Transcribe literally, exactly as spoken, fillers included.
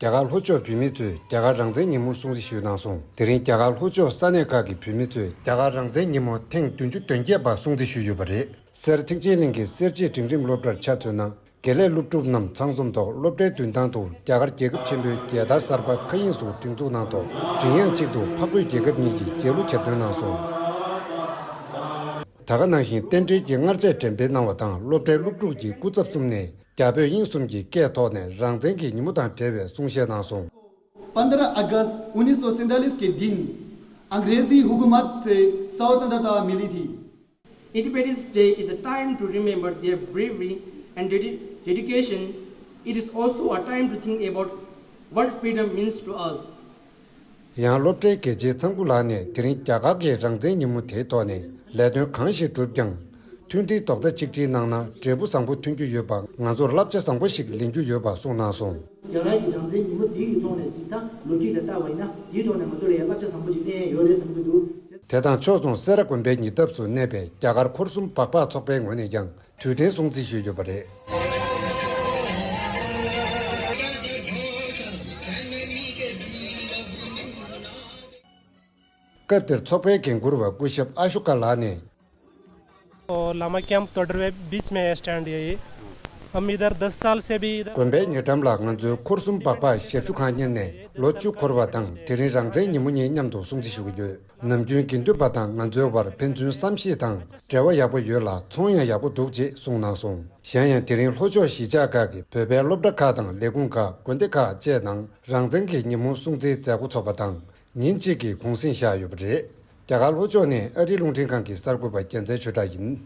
རྒྱ་གར་ལྷོ་ཕྱོགས་བོད་མི་ཚོས་རྒྱ་གར་རང་བཙན་ཉིན་མོ་སྲུང་བརྩི་ཞུས་གནང་སོང་། དེ་རིང་རྒྱ་གར་ལྷོ་ཕྱོགས་ས་གནས་ཁག་གི་བོད་མི་ཚོས་རྒྱ་གར་རང་བཙན་ཉིན་མོ་ཐེངས་བདུན་ཅུ་དོན་བརྒྱད་པ་སྲུང་བརྩི་ཞུས་ཡོད་པ་རེད། སེར་ཐེག་ཆེན་གླིང་གི་སེར་བྱེས་འབྲིང་རིམ་སློབ་གྲྭར་ཆ་མཚོན་ན། དགེ་ལས་སློབ་ཕྲུག་རྣམས་ཚང་འཛོམས་ཐོག་སློབ་གྲྭའི་མདུན་ཐང་དུ་རྒྱ་གར་རྒྱལ་ཁབ་ཆེན་པོའི་རྒྱལ་དར་གསར་པ་མཁའ་དབྱིངས་སུ་སྒྲེང་འཛུགས་གནང་ཐོག་མགྲིན་དབྱངས་གཅིག་ཏུ་འཕགས་བོད་རྒྱལ་ཁབ་གཉིས་ཀྱི་རྒྱལ་གླུ་གྱེར་འདོན་གནང་སོང་། ད་ག་ནང་བཞིན་རྟེན་འབྲེལ་གྱི་མངར་ཆས་འགྲེམས་སྤེལ་གནང་བ་དང་སློབ་གྲྭའི་སློབ་ཕྲུག་གི་སྐུ་ཚབ་གསུམ་ནས་རྒྱ་བོད་དབྱིན་གསུམ་གྱི་སྐད་ཐོག་ནས་རང་བཙན་གྱི་ཉིན་མོ་དང་འབྲེལ་བའི་གསུང་བཤད་གནང་སོང་། پندرہ اگست انیس سو سینتالیس کے دن انگریزی حکومت سے سوتنترتا ملی تھی۔ Independence Day is a time to remember their bravery and dedi- dedication. It is also a time to think about what freedom means to us. ཡང་སློབ་གྲྭའི་དགེ་ཆེ་ཚང་སྐུ་ལགས་ནས་དེ་རིང་རྒྱ་གར་གྱི་རང་བཙན་ཉིན་མོ་དེའི་ཐོག་ནས་ལས་དོན་གང་ཞིག་བསྒྲུབས་ཀྱང་། མཐུན་སྒྲིལ་རྡོག་རྩ་གཅིག་སྒྲིལ་གནང་ན་འབྲས་བུ་བཟང་པོ་ཐོན་རྒྱུ་ཡོད་པ་ང་ཚོར་བསླབ་བྱ་བཟང་པོ་ཞིག་ལེན་རྒྱུ་ཡོད་པ་གསུངས་གནང་སོང་། རྒྱ་གར་གྱི་རང་བཙན་ཉིན་མོ་འདི་ཡི་ཐོག་ནས་ཇི་ལྟར་ལོ་རྒྱུས་ལ་བལྟ་བ་ཡིན་ན་འདིའི་ཐོག་ནས་ང་ཚོ་ལ་ཡང་བསླབ་བྱ་བཟང་པོ་ཅིག་ལེན་ཡས་ཡོད་རེད་བསམ་གྱི་འདུག་དེ་དང་ཕྱོགས་མཚུངས་སེ་ར་དགོན་པའི་ཉེ་འདབས་སུ་གནས་པའི་རྒྱ་གར་འཁོར་གསུམ་སྦག་སྦག་ཚོགས་པའི་ངོས་ནས་ཀྱང་དུས་དྲན་སྲུང་བརྩི་ཞུས་ཡོད་པ་རེད། སྐབས་དེར་ཚོགས་པའི་འགན་འཁུར་བ་སྐུ་ཞབས་ཨ་ཤོ་ཀ་ལགས་ནས། तो लामा कैंप तोड़र वे बीच में स्टैंड यही। हम इधर दस साल से भी इधर དགོན་པའི་ཉེ་འགྲམ་ལ་ང་ཚོའི་འཁོར་གསུམ་སྦག་སྦག་ཞབས་ཞུ་ཁང་གཉེར་ནས་ལོ་བཅུ་འཁོར་བ་དང་དེ་རིང་རང་བཙན་ཉིན་མོ་གཉིས་མཉམ་དུ་སྲུང་བརྩི་ཞུ་གི་ཡོད། ནམ་རྒྱུན་དགེ་འདུན་པ་དང་ང་ཚོའི་བར་ཕན་ཚུན་བསམ་ཤེས་དང་འབྲེལ་བ་ཡག་པོ་ཡོད་ལ་ཚོང་ཡང་ཡག་པོ་འདུག་ཅེས་གསུངས་གནང་སོང་། གཞན་ཡང་དེ་རིང་ལྷོ་ཕྱོགས་གཞིས་ཆགས་ཁག་གི་བོད་པའི་སློབ་གྲྭ་ཁག་དང་ལས་ཁུངས་ཁག་དགོན་སྡེ་ཁག་བཅས་ནང་རང་བཙན་གྱི་ཉིན་མོ་སྲུང་བརྩིའི་མཛད་སྒོ་ཚོགས་པ་དང་། ཉིན་གཅིག་གི་གུང་གསེང་བཞག་ཡོད་པ་རེད། རྒྱ་གར་ལྷོ་ཕྱོགས་ནས་ཨ་རིའི་རླུང་འཕྲིན་ཁང་གི་གསར་འགོད་པ་རྒྱལ་མཚན་ཆོས་གྲགས་ཡིན།